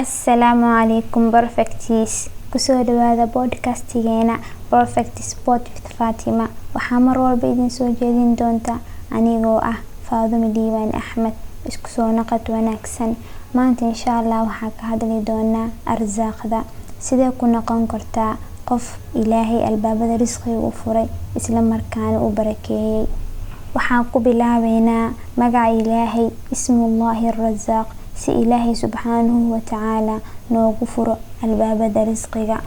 Assalaamu calaykum Perfecties. Kusoo dhawaada podcastigeena Perfect Sport with Fatima. Waxaa mar walba idin soo jeedin doonta anigoo ah Faadumo Diiwaan Axmed. Isku soo naqad wanaagsan. Maanta, insha Allah, waxaa ka hadli doonaa arsaaqda. Sidee ku noqon kartaa qof Ilaahay albaabada risqiga u furay, isla markaana u barakeeyay? Waxaan ku bilaabeynaa magaca Ilaahay, Ismullaahi Arrasaaq, si Ilaahay subxaanahu wa tacaala noogu furo albaabada risqiga.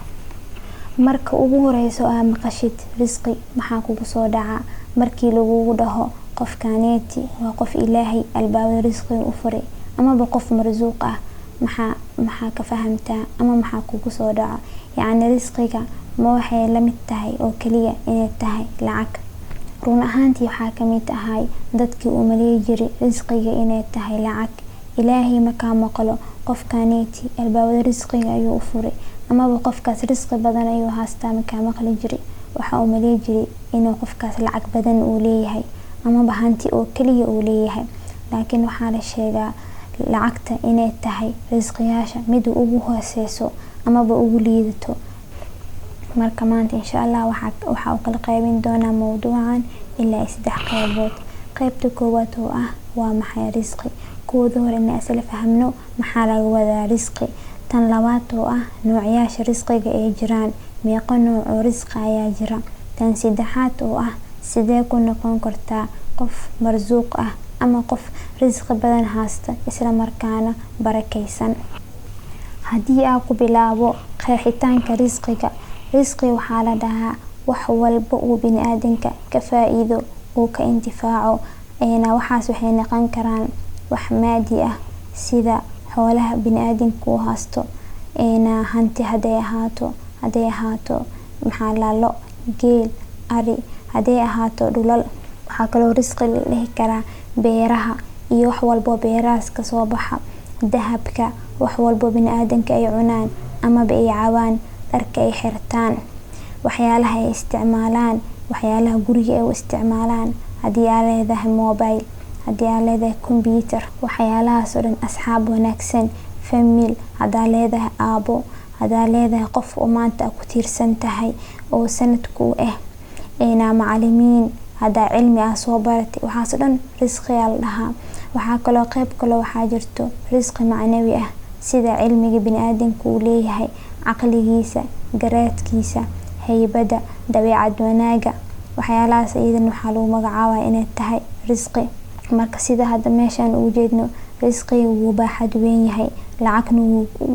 Marka ugu horeyso aa maqashid risqi, maxaa kugu soo dhaca? Markii lagugu dhaho qofkaneeti waa qof Ilaahay albaabada risqiga u furay amaba qof marsuuq ah, maxaa ka fahamtaa ama maxaa kugu soo dhaco? Yacni, risqiga ma waxay la mid tahay oo kaliya inay tahay lacag? Run ahaantii, waxaa kamid ahay dadkii u maleey jiray risqiga inay tahay lacag. Ilaahay markaa maqlo qofkaneeti albaabada risqiga ayuu u furay amaba qofkaas risqi badan ayuu haystaa, markaa maqli jiray, waxaa u maleey jiray inuu qofkaas lacag badan uu leeyahay amaba hanti oo kaliya uu leeyahay. Laakiin waxaa la sheegaa lacagta inay tahay risqiyaasha mida ugu hooseyso amaba ugu liidato. Marka maanta, insha Allah, waxaa u kala qaybin doonaa mowduucan ilaa saddex qeybood. Qeybta koowaad oo ah waa maxay risqi? Kuwada hore inaan isla fahmno maxaa laga wadaa risqi. Tan labaad oo ah noocyaasha risqiga ee jiraan, meeqo nooc oo risqi ayaa jira? Tan saddexaad oo ah sidee ku noqon kartaa qof marsuuq ah ama qof risqi badan haysta, isla markaana barakeysan? Haddii aan ku bilaabo qeexitaanka risqiga, risqi waxaa la dhahaa wax walba uu biniaadanka ka faa-iido, uu ka intifaaco. Waxaas waxay noqon karaan wax maadi ah, sida xoolaha biniaadanka uu haysto, hanti haday ahaato, maxaa la, lo, geel, ari, haday ahaato dhulal. Waxaa kaloo risqi la dhihi karaa beeraha iyo wax walbo beerahaas kasoo baxa, dahabka, wax walbo biniaadanka ay cunaan amaba ay cabaan, dharka ay xirtaan, waxyaalaha ay isticmaalaan, waxyaalaha guriga ay u isticmaalaan. Hadii aad leedahay mobile, hadii aad leedahay computer, waxyaalahaas oo dhan, asxaab wanaagsan, family hadaa leedahay, aabo hadaa leedahay, qof oo maanta aad ku tiirsan tahay oo sanad kuu ah, macalimiin hadaa cilmi aa soo baratay, waxaas oo dhan risqi aa la dhahaa. Waxaa kaloo qeyb kaloo waxaa jirto risqi macnawi ah, sida cilmiga biniaadanka uu leeyahay, caqligiisa, garaadkiisa, haybada, dabeecad wanaaga. Waxyaalahaas iyadana waxaa lagu magacaabaa inay tahay risqi. Marka sida hadda meeshan ugu jeedno, risqiga wuu baaxad weyn yahay, lacagna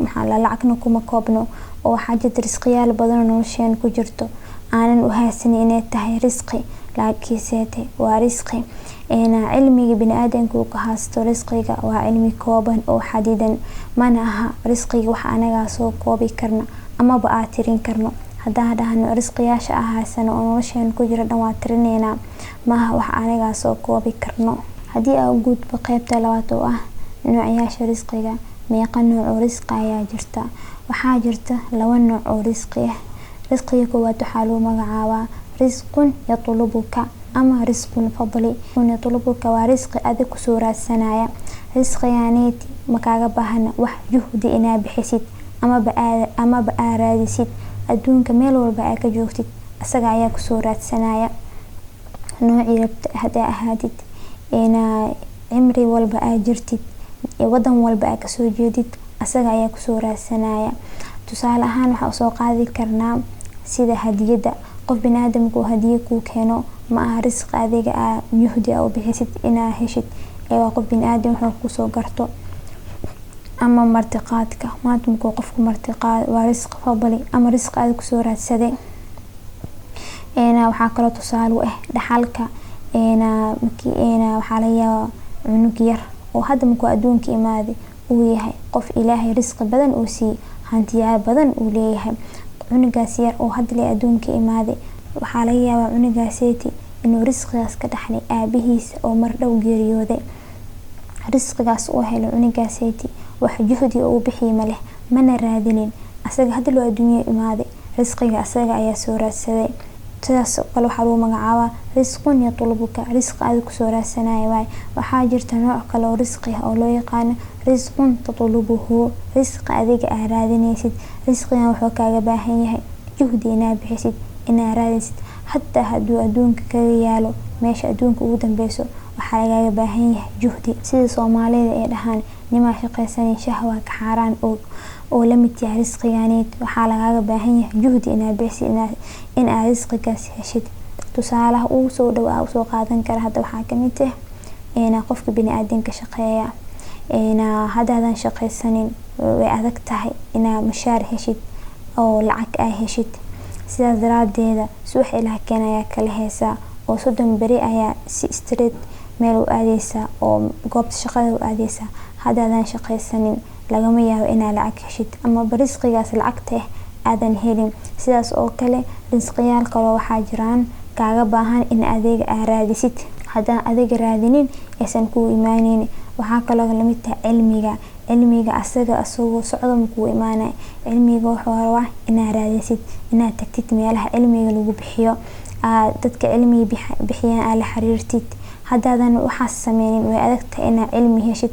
maxaa lacagna kuma koobno, oo waxaa jirta risqiyaal badan oo nolosheena ku jirto aanan u haysanin inay tahay risqi, laakiinse waa risqi. Cilmiga biniaadanka uu ka haysto risqiga waa cilmi kooban oo xadidan. Mana aha risqiga wax anagaa soo koobi karno amaba aa tirin karno. Haddaan dhahno risqiyaasha aa haysano oo nolosheena ku jira dhan waa tirineynaa, maaha wax anagaa soo koobi karno. Haddii aan u gudbo qeybta labaad oo ah noocyaasha risqiga, meeqa nooc oo risqi ayaa jirta? Waxaa jirta laba nooc oo risqi ah. Risqiga koowaad waxaa lagu magacaabaa risqun yatlubuka ama risqun fadli. Yatlubuka waa risqi adig kusoo raadsanaya. Risqiganeeti makaaga baahna wax juhdi inaa bixisid amaba aa raadisid. Adduunka meel walba aa ka joogtid, asaga ayaa kusoo raadsanaya. Noocii rabta hadaa ahaatid, cimri walba aa jirtid, wadan walba aa kasoo jeedid, asaga ayaa kusoo raadsanaya. Tusaale ahaan, waxaa usoo qaadi karnaa sida hadiyada. Qof biniaadamka uu hadiya kuu keeno, ma aha risqi adiga aa juhdi aa u bixisid inaa heshid, ee waa qof biniaadam wuxuu kusoo garto. Ama martiqaadka, maanta markuu qofku martiqaado, waa risqi fadli ama risqi adiga kusoo raadsaday. Waxaa kaloo tusaale u ah dhaxalka. Waxaa laga yaabaa cunug yar oo hadda markuu adduunka imaaday uu yahay qof Ilaahay risqi badan uu siiyey, hantiyaal badan uu leeyahay. Cunugaas yar oo hadda lee adduunka imaaday, waxaa laga yaabaa cunugaaseti inuu risqigaas ka dhaxlay aabihiisa oo mar dhow geeriyooday. Risqigaas uu helo cunugaaseti, wax juhdi oo uu bixiye maleh, mana raadinin. Asaga hadda loo adduunya imaaday, risqiga asaga ayaa soo raadsaday. Sidaas oo kale waxaa lagu magacaabaa risqun yatlubuka, risqi adiga kusoo raadsanaya waaye. Waxaa jirta nooc kale oo risqi ah oo loo yaqaano risqun tatlubuhu, risqi adiga aa raadinaysid. Risqigan wuxuu kaaga baahan yahay juhdi inaad bixisid, inaad raadisid. Hataa hadduu adduunka kaga yaalo meesha adduunka ugu dambeyso, waxaa lagaaga baahan yahay juhdi. Sida Soomaalida ay dhahaan, nimaa shaqaysanin shah waa ka xaaraan, oo la mid yahay risqiganeed. Waxaa lagaaga baahan yahay juhdi inaad bixisid in aad risqigaas heshid. Tusaalaha ugu soo dhow aa usoo qaadan kara hadda waxaa kamid ah qofka biniaadanka shaqeeya. Haddaadan shaqaysanin, way adag tahay inaad mushaar heshid oo lacag aa heshid. Sidaas daraadeeda subax Ilaah keen ayaa kala heysaa oo 30 beri ayaa si straight meel u aadeysaa oo goobta shaqada u aadeysaa. Haddaadan shaqaysanin, lagama yaabo inaad lacag heshid amaba risqigaas lacagta ah aadan helin. Sidaas oo kale risqiyaal kaloo waxaa jiraan kaaga baahan in adiga aa raadisid. Haddaan adiga raadinin, aysan kuu imaaneynin. Waxaa kaloo lamid tahay cilmiga. Cilmiga asaga asagoo socdo ma kuu imaanayo. Cilmiga wuxuu rabaa inaad raadisid, inaad tagtid meelaha cilmiga lagu bixiyo, aad dadka cilmiga bixiyaan aad la xiriirtid. Haddaadan waxaas sameynin, way adag tahay inaad cilmi heshid.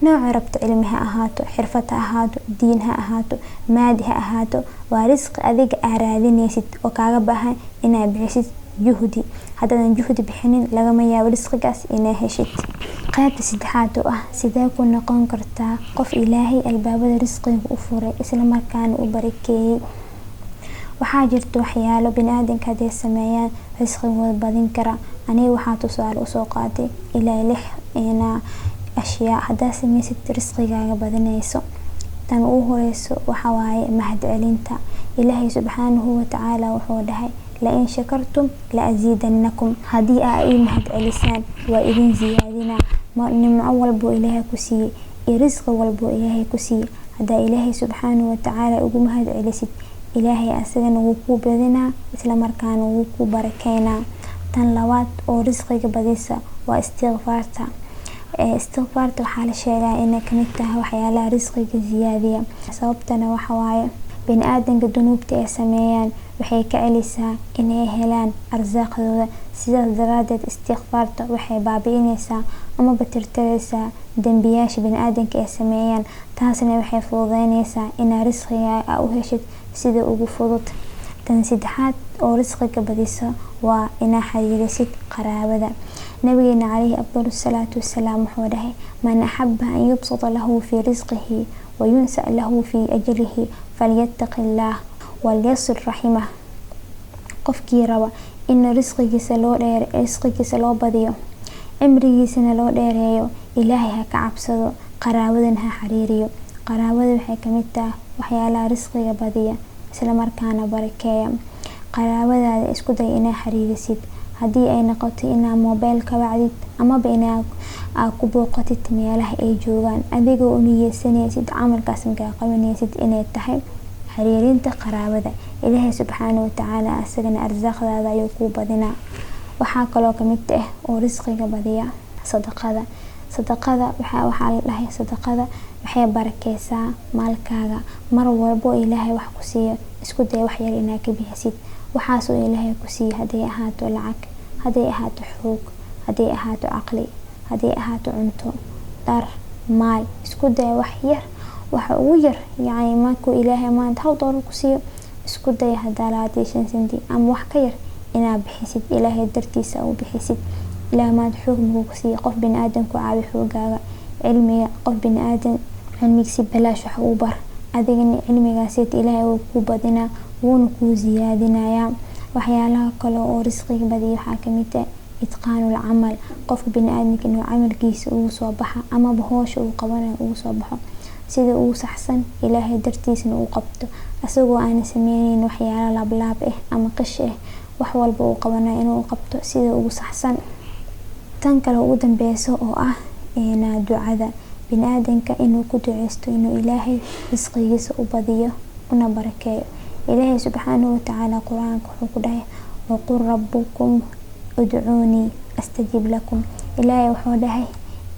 Nooca rabto cilmi ha ahaato, xirfad ha ahaato, diin ha ahaato, maadi ha ahaato, waa risqi adiga aa raadinaysid oo kaaga baahan inaad bixisid juhdi. Haddaadan juhdi bixinin, lagama yaabo risqigaas inaad heshid. Qaybta saddexaad oo ah sidee ku noqon kartaa qof Ilaahay albaabada risqiga u furay isla markaana u barakeeyay. Waxaa jirta waxyaalo biniaadanka hadday sameeyaan risqigooda badin kara. Aniga waxaa tusaale usoo qaatay ilaa lix ashyaa haddaa sameysid risqigaaga badinayso. Tan ugu horeyso waxa waaye mahadcelinta. Ilaahay subxaanahu watacaala wuxuu dhahay: "La in shakartum la aziidannakum." Haddii aa ii mahadcelisaan, waa idin siyaadinaa. Nimco walbo Ilaahay ku siiyey iyo risqi walbo Ilaahay ku siiyey, haddaa Ilaahay subxaanahu watacaala ugu mahadcelisid, Ilaahay asagana wuu kuu badinaa, isla markaana wuu kuu barakeynaa. Tan labaad oo risqiga badisa waa istikfaarta. Istikfaarta waxaa la sheegaa inay kamid tahay waxyaalaha risqiga siyaadiya. Sababtana waxa waaye biniaadanka dunuubta ay sameeyaan waxay ka celisaa inay helaan arsaaqdooda. Sidaas daraadeed istikfaarta waxay baabi'inaysaa amaba tirtiraysaa dembiyaasha biniaadanka ay sameeyaan. Taasna waxay fududeynaysaa inaad risqigaaga u heshid sida ugu fudud. Tan saddexaad oo risqiga badisa waa inaa xiriirisid qaraabada. Nabigeena calayhi afdalu salaatu wasalaam wuxuu dhahay: "Man axaba an yubsata lahu fii risqihi wa yunsa lahu fii ajalihi falyattaqi illaah walyasil raximah." Qofkii raba in risqigiisa loo badiyo, cimrigiisana loo dheereeyo, Ilaahay ha ka cabsado, qaraabadan ha xiriiriyo. Qaraabada waxay kamid tahay waxyaalaha risqiga badiya isla markaana barakeeya. Qaraabadaada isku day inaa xiriirisid, haddii ay noqoto inaa mobile ka wacdid amaba inaa ku booqatid meelaha ay joogaan, adigoo u niyeysanaysid camalkaas markaa qabanaysid inay tahay xiriirinta qaraabada. Ilaahay subxaanahu watacaala asagana arsaaqdaada ayuu kuu badinaa. Waxaa kaloo kamid ah oo risqiga badiya sadaqada. Sadaqada waxaa la dhahay sadaqada waxay barakeysaa maalkaaga. Mar walbo Ilaahay wax ku siiyo, isku day wax yar inaad ka bixisid waxaasoo Ilaahay ku siiyo, hadday ahaato lacag, hadday ahaato xoog, hadday ahaato caqli, hadday ahaato cunto, dhar, maal. Isku day wax yar, waxa ugu yar, yacni markuu Ilaahay maanta $1 ku siiyo, isku day haddaa 25 senti ama wax ka yar inaad bixisid, Ilaahay dartiisa u bixisid. Ilaah maanta xoog markuu ku siiyo, qof biniaadan ku caawi xoogaaga. Cilmiga, qof biniaadan cilmiga si balaash wax u bar. Adigana cilmigaas Ilaahay wuu kuu badinaa, wuuna kuu siyaadinayaa. Waxyaalaha kale oo risqiga badiya waxaa kamid ah itqaanul camal. Qofka biniaadanka inuu camalkiisa ugu soo baxa amaba howsha uu qabanayo ugu soo baxo sida ugu saxsan, Ilaahay dartiisna uu qabto, asagoo aan sameyneyn waxyaalo laablaab ah ama qish ah. Wax walba uu qabanayo inuu qabto sida ugu saxsan. Tan kale ugu dambeyso oo ah ducada, biniaadanka inuu ku duceysto inuu Ilaahay risqigiisa u badiyo una barakeeyo. Ilaahay subxaanahu watacaala Qur-aanka wuxuu ku dhahay: "Waqul rabbukum udcuunii astajib lakum." Ilaahay wuxuu dhahay: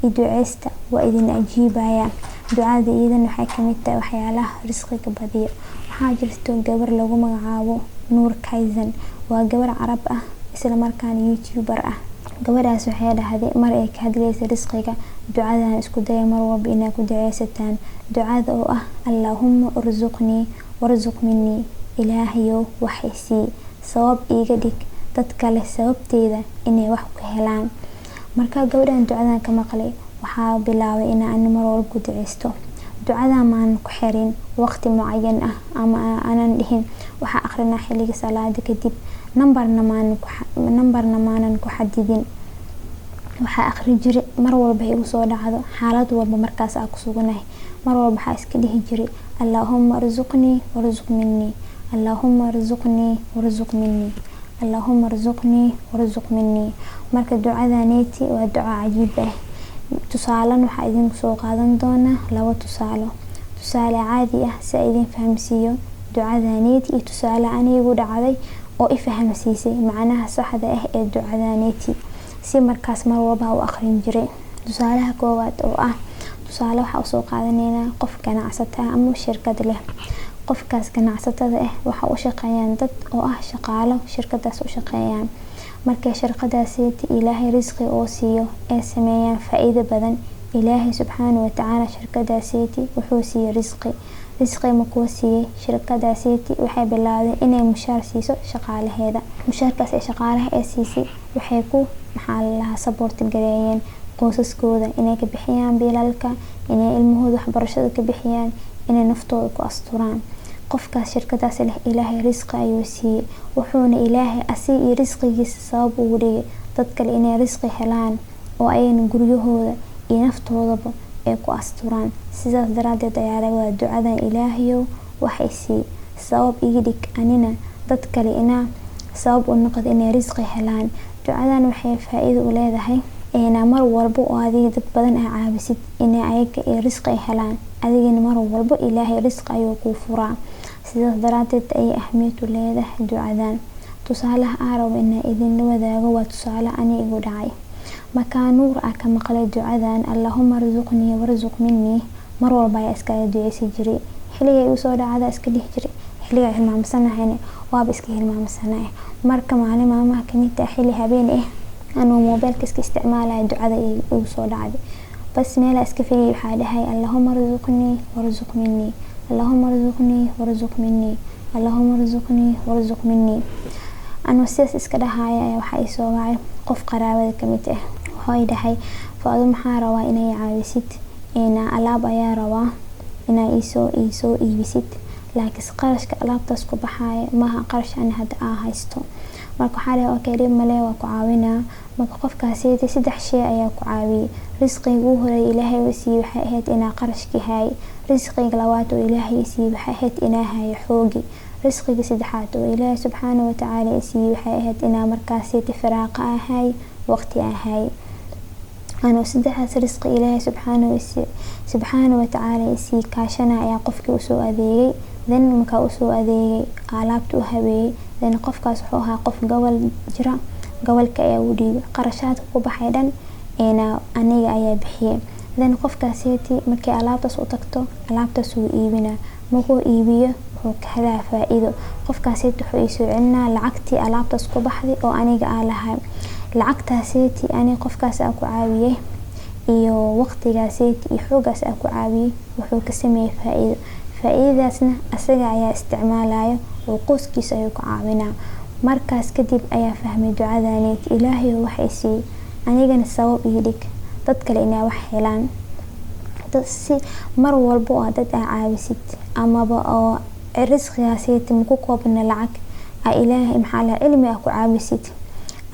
"I duceysta, waa idin ajiibayaa." Ducada iyadana waxay kamid tahay waxyaalaha risqiga badiyo. Waxaa jirto gabar lagu magacaabo Nuur Kaizen. Waa gabar Carab ah, isla markaana YouTuber ah. Gabadhaas waxay dhahday mar ay ka hadlaysay risqiga, ducadan isku daya mar walba inaa ku duceysataan, ducada oo ah "Allaahumma urzuqnii warzuq minii", Ilaahayow wax i sii, sabab iiga dhig dad kale sababteeda inay wax ku helaan. Markaa gabadhan ducadan ka maqlay, waxaa bilaabay inaan ani mar walba ku duceysto. Ducadan maanan ku xirin waqti mucayan ah ama aanan dhihin waxaa aqrinaa xilliga salaada kadib. Nambarna maanan ku xadidin. Waxaa aqri jiray mar walba igu soo dhacdo, xaalad walba markaas aa ku suganahay. Mar walba waxaa iska dhihi jiray "Allaahumma arzuqnii warzuq minii, Allaahumma arzuqnii warzuq minii, Allaahumma arzuqnii warzuq minii". Marka ducadaneeti waa duco cajiib ah. Tusaalan waxaa idinku soo qaadan doonaa laba tusaalo: tusaale caadi ah si aan idin fahamsiiyo ducadaneeti, iyo tusaale anigu dhacday oo i fahamsiisay macnaha saxda ah ee ducadaneeti, si markaas mar walba u aqrin jiray. Tusaalaha koowaad oo ah tusaale, waxaa usoo qaadaneynaa qof ganacsata ah ama shirkad leh. Qofkaas ganacsatada ah waxa u shaqeeyaan dad oo ah shaqaalo shirkadaas u shaqeeyaan. Markay shirkadaasi Ilaahay risqi oo siiyo, ay sameeyaan faa'iido badan, Ilaahay subxaana watacaala shirkadaasiiti wuxuu siiyey risqi. Risqi makuu siiyey, shirkadaasiiti waxay bilaawday inay mushaar siiso shaqaalaheeda. Mushaarkaas ay shaqaalaha ay siisay waxay ku, maxaa la lahaa, support gareeyeen qoysaskooda, inay ka bixiyaan biilalka, inay ilmahooda waxbarashada ka bixiyaan, inay naftooda ku asturaan. Qofkaas shirkadaas leh Ilaahay risqi ayuu siiyey, wuxuuna Ilaahay asiga iyo risqigiisa sabab ugu dhigay dad kale inay risqi helaan oo ayna guryahooda iyo naftoodaba ay ku asturaan. Sidaas daraadeed ayaa laga wadaa ducadan "Ilaahayow wax i sii, sabab iga dhig anina dad kale inaa sabab u noqdo inay risqi helaan". Ducadan waxay faa-iido u leedahay mar walba oo adiga dad badan aa caawisid inay ayaga risqi helaan, adigana mar walba Ilaahay risqi ayuu kuu furaa. Sidaas daraadeed ayay ahmiyad u leedahay ducadan. Tusaalaha aan rabo inaan idinla wadaago waa tusaale ani igu dhacay. Markaa Nuur ah ka maqlay ducadan "Allaahumma arzuqnii warzuq minii", mar walba ayaa iskaga duceysan jiray. Xilliga igu soo dhacda iska dhihi jiray, xilliga hilmaamsanahayna waaba iska hilmaamsanahay. Marka maalin maalmaha kamid ah, xilli habeen ah, anoo moobeelka iska isticmaalaya, ducada igu soo dhacday. Bas, meelaa iska fadhiyay, waxaa dhahay "Allaahumma arzuqnii warzuq minii, Allaahumma arzuqnii warzuq minii, Allaahumma arzuqnii warzuq minii". Anoo sidaas iska dhahaya ayaa waxaa isoo wacay qof qaraabada kamid ah. Wuxuu i dhahay, "Faado, maxaa rabaa inay caawisid? Alaab ayaa rabaa inaa iisoo iibisid, laakiin qarashka alaabtaas ku baxaaya maaha qarash ani hadda aa haysto." Marka waxaa dhahay, "Okay, dhib male, waa ku caawinaa." Marka qofkaasi saddex shay ayaa ku caawiyey. Risqiga ugu horeeyay Ilaahay uu siiyey waxay ahayd inaa qarashkii haayay. Risqiga labaad oo Ilaahay siiyey waxay ahayd inaa hayo xoogi. Risqiga saddexaad oo Ilaahay subxaana watacaala i siiyey waxay ahayd inaa markaasi firaaqa ahay, waqti ahay. Anoo saddexdaas risqi Ilaahay subxaana watacaala isii kaashana ayaa qofkii usoo adeegay. Then markaa usoo adeegay, alaabta u habeeyey, then qofkaas wuxuu ahaa qof gobol jira, gobolka ayaa u dhiibay. Qarashaadka ku baxay dhan aniga ayaa bixiyey. Then qofkaaseti markay alaabtaas u tagto, alaabtaas wuu iibinaa. Markuu iibiyo, wuxuu ka helaa faa-iido. Qofkaaseti wuxuu iisoo celinaa lacagtii alaabtaas ku baxday oo aniga aa lahay. Lacagtaaseti ani qofkaas aa ku caawiyey iyo waqtigaaseti iyo xoogaas aa ku caawiyey, wuxuu ka sameeyey faa-iido. Faa-iidadaasna asaga ayaa isticmaalayo oo qoyskiisa ayuu ku caawinaa. Markaas kadib ayaa fahmay ducadaneet "Ilaahay wax i siiyey, anigana sabab ii dhig dad kale inay wax helaan". Si mar walba oo dad aa caawisid amaba oo risqigaaseti maku koobna lacag aa Ilaahay, maxaa la, cilmi aa ku caawisid,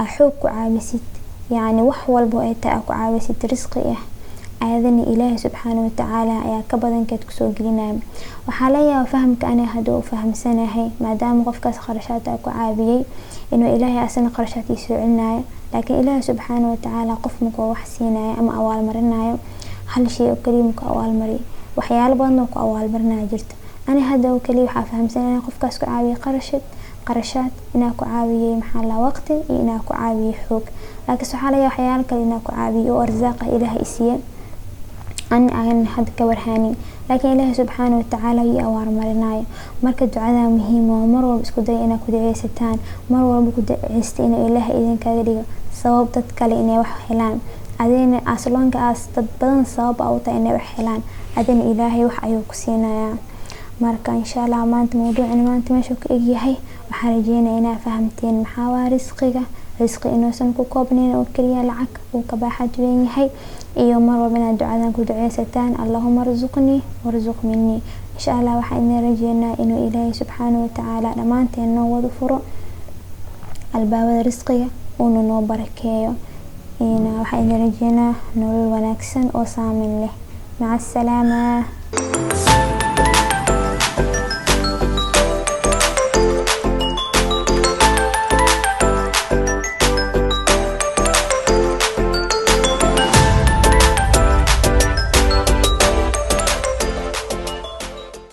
aa xoog ku caawisid, yacni wax walba ay tahay aa ku caawisid risqi ah, ayadana Ilaahay subxaana watacaala ayaa ka badankeed kusoo gelinaya. Waxaa laga yaabaa fahamka aniga hadda u fahamsanahay, maadaama qofkaas qarashaad aa ku caawiyey, inuu Ilaahay asana qarashaad ii soo celinayo. Laakiin Ilaahay subxaana watacaala qof markuu wax siinayo ama abaalmarinayo, hal shay oo kaliya maku abaalmariyo, waxyaalo badan oo ku abaalmarinaya jirto. Ani hadda oo kaliya waxaa fahamsanahay qofkaas ku caawiyey qarashaad, inaa ku caawiyey, maxaa la, waqti iyo inaa ku caawiyey xoog. Laakiin waxaa laga yaabaa waxyaalo kale inaa ku caawiyey oo arsaaqa Ilaahay i siiyey. Ani aan hadda ka warhaanin, laakiin Ilaahay subxaana watacaala ii awaar marinayo. Marka ducada muhiim waa, mar walba isku day inaad ku duceysataan. Mar walba ku duceysta inuu Ilaahay idinkaga dhigo sabab dad kale inay wax helaan. Adina as long as dad badan sabab aa u tahay inay wax helaan, adina Ilaahay wax ayuu ku siinayaa. Marka insha Allah maanta mawduucina maanta meeshuu ka egyahay. Waxaan rajeynaya inaa fahamteen maxaa waa risqiga, risqi inuusan ku koobnayn oo keliya lacag, uu ka baaxad weyn yahay, iyo mar walba inaad ducadan ku duceysataan: "Allahuma arzuqnii warzuq minii." Insha Allah waxaan idin rajeynaa inuu Ilaahay subxaana watacaala dhammaanteen noo wada furo albaabada risqiga, uuna noo barakeeyo. Waxaan idin rajeynaa nolol wanaagsan oo saameyn leh. Maca asalaama.